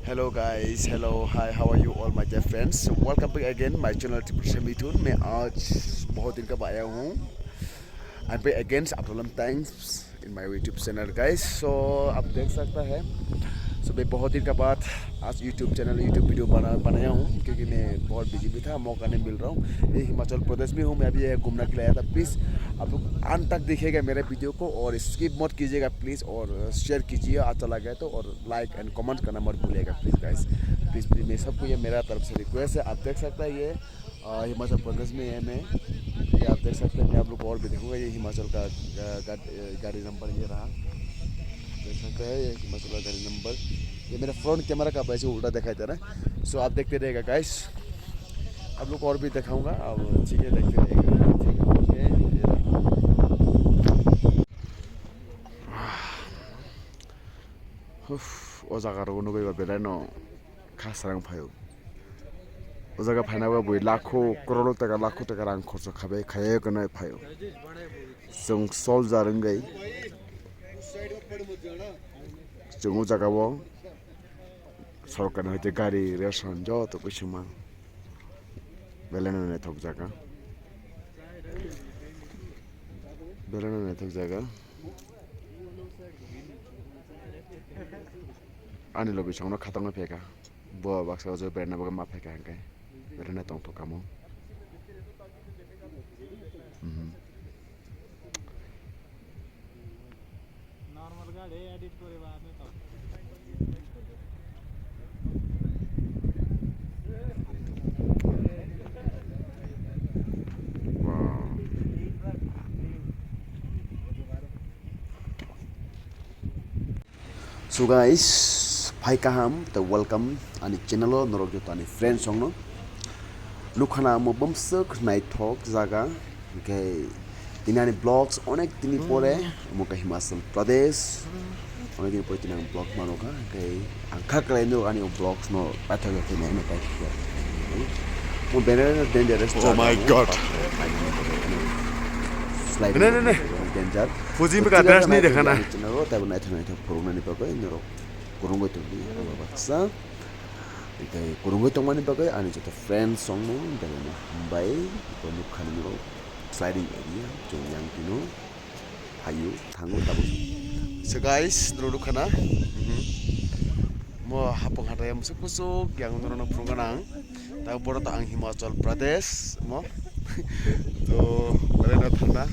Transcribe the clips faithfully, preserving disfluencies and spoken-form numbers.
Hello guys, hello, hi, how are you all my dear friends? Welcome back again my channel Triple Mithun. मैं आज बहुत दिन का बाद आया हूँ। I'm back again after long time in my YouTube channel guys. So आप देख सकता है, so मैं बहुत दिन का बाद आज YouTube चैनल, YouTube वीडियो बना बनाया हूँ, क्योंकि मैं बहुत बिजी भी था, मौका नहीं मिल रहा हूँ। ये हिमाचल प्रदेश में हूँ मैं, अभी ये घूमने के लिए आया था। प्लीज़ आप लोग अंत तक देखिएगा मेरे वीडियो को और स्किप मत कीजिएगा प्लीज़, और शेयर कीजिए अच्छा लगे तो, और लाइक एंड कमेंट करना मत भूलिएगा प्लीज़ गाइस। प्लीज़ प्लीज़, मैं सबको ये मेरा तरफ से रिक्वेस्ट है। आप देख सकता है ये अ, हिमाचल प्रदेश में है मैं। ये आप देख सकते हैं, मैं आप लोग को और भी दिखाऊंगा। ये हिमाचल का, अ, गा-, अ, गाड़ी नंबर ये रहा, देख सकते हैं, ये हिमाचल का गाड़ी नंबर। ये मेरा फ्रंट कैमरा का वैसे उल्टा दिखाई दे रहा है। सो आप देखते रहिएगा गाइस, आप लोग को और भी दिखाऊंगा। अब ठीक है, देखते रहिएगा, ठीक है, ओके, ये रहा। Uff, o jaga rogo nugui ba belai no khasrang phaio. O jaga phaina ba bui lakho, crore taka, lakho taka rang khorcho khabai khaiya kwnai phaio. Chwng soldier wngwi chwng o jaga o sorkar ni hoite gari ration joto kisi man belai no naithok jaga, belai no naithok jaga. Ani logi songno khatangwi phaikha. Bo baksa o jaga berna bagwi ma phaikha hwnkhe. Berna tongthok kamo. Mhm. Wow. So guys, phai kaham, tei welcome ani channel o norok joto ani friends rokno. Nukhana omo bumswk naithok jaga, hwnkhe tini ani vlogs onek dini pore, omo khe Himachal Pradesh, onek dini pore tini ang vlog mano kha, hwnkhe ang kha kwlai norok ani vlogs no paithak ya khe nai no paithak ya. Mo berai no dangerous Oh my God. Slide Ne, ne, ne. Danger. Fuji bwkha dress ni dekhana. Channel o taibo naithok naithok phuruknani bagwi norok kwrwngwi tongdi abo baksa. Tei kwrwngwi tongmani bagwi ani joto friends rokno belai no hambai. Bo nukha nini sliding area chwng yang tino phaio thango tabuk. So guys, norok nukha na? Mhm. Mo hapung hatai musuk musuk yang norokno phurukna nang. Tabuk boro to ang Himachal Pradesh mo. To beraina thangna.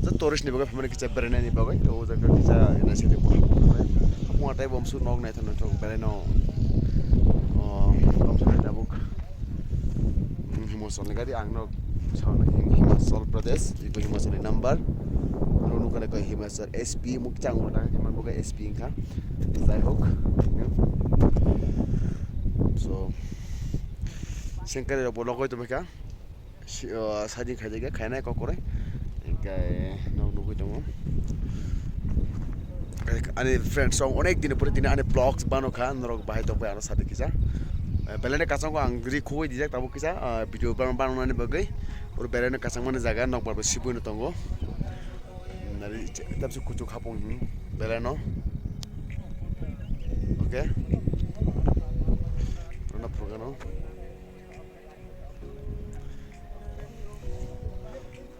To tourist ni bagwi phaimani kisa beraina ni bagwi. To o jaga kisa ina sini buha buha. Mo atai bom su nok nai thangna to beraina. Oh, tabuk. Hmm, Himachal ni gari ang nok sa Himachal Pradesh. Ibo Himachal ni number. Runu kana ko Himachal S P muk chang mo ta khe man bo S P wngkha. Jai hok. So, sengkari rok bo nogoi tongkha. Si-, o, sajing khaijak ya, khainai kok kwrwi. Hingke nog nugui tongo. Ani friends rok onek din pore tini ani vlogs bano kha, norok bahai tongbai ano sadi kisa. Eh, belai no kachangko ang ri khugui dijak tabuk kisa, ah, video ban-, banani bagwi. Oro belai no kachangmani jaga nokbar bo sibui no tongo. Nari tabse kuchuk hapung hin belai no. Oke. Rona phurgano.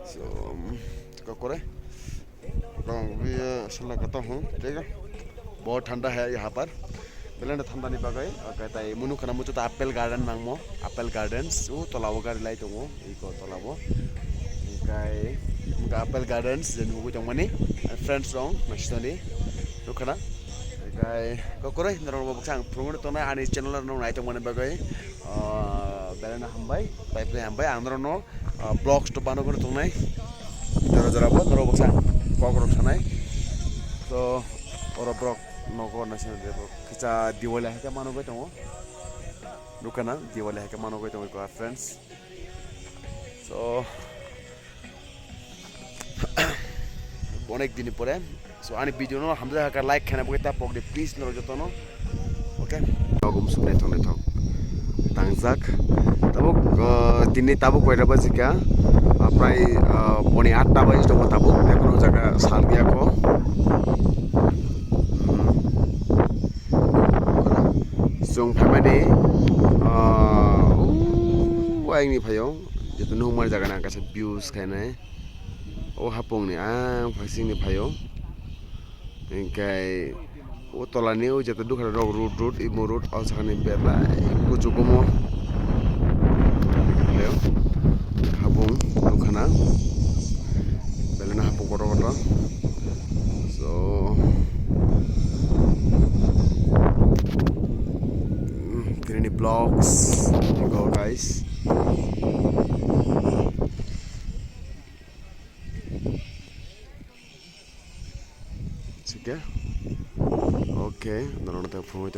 So, kokore. Kong biya sala kata hon, thik hai? Bahut thanda hai yahan par. Belai no thanda ni bagwi, okay, tai munu khana muchung ta Apple Garden nangmo, Apple Gardens, o tola o gari lai tongo, iko tola o. Hingkai, hingkai Apple Gardens, je nugui tongmani, friends rok, naisitoni, nukhana. Hingkai, kokore, norok bo bwkha ang phurungno tongnai, ani channel rok nai tongmani bagwi, ah, belai no hambai, tai belai hambai, ang norokno, ah, vlogs to bano gori tongnai. Jora jora bo norok bwkha kok rok sanai. So, oro borok nogo naisina de borok kisa Diwali hai khe mano goi tongo. Nukana Diwali hai khe mano goi tongo friends. So, onek dini pore. So, ani video no hamjak hakha like khaina bagwi ta pok de, please, norok jotono. Okay. Nogum suk naithok naithok tangjak. Tabuk, uh, tini tabuk koita baji kha? Uh, prai, uh, poni atta baji tongo tabuk. Ekhono jaga sal giyakho. Hmm. Chwng phaimani, ah, o ayangni phaio, joto nukmani jaga nang kaisa views khainai. O hapungni ang phaisingni phaio. Hinkhe o tolani o joto dukhan rok road, road, imo road, o sakani belai kuchukumo. Phaio. Hapung nukhana. Belai no hapung kotor kotor. So, mm, tini ni vlogs, go guys. Sike? Okay, norok no phone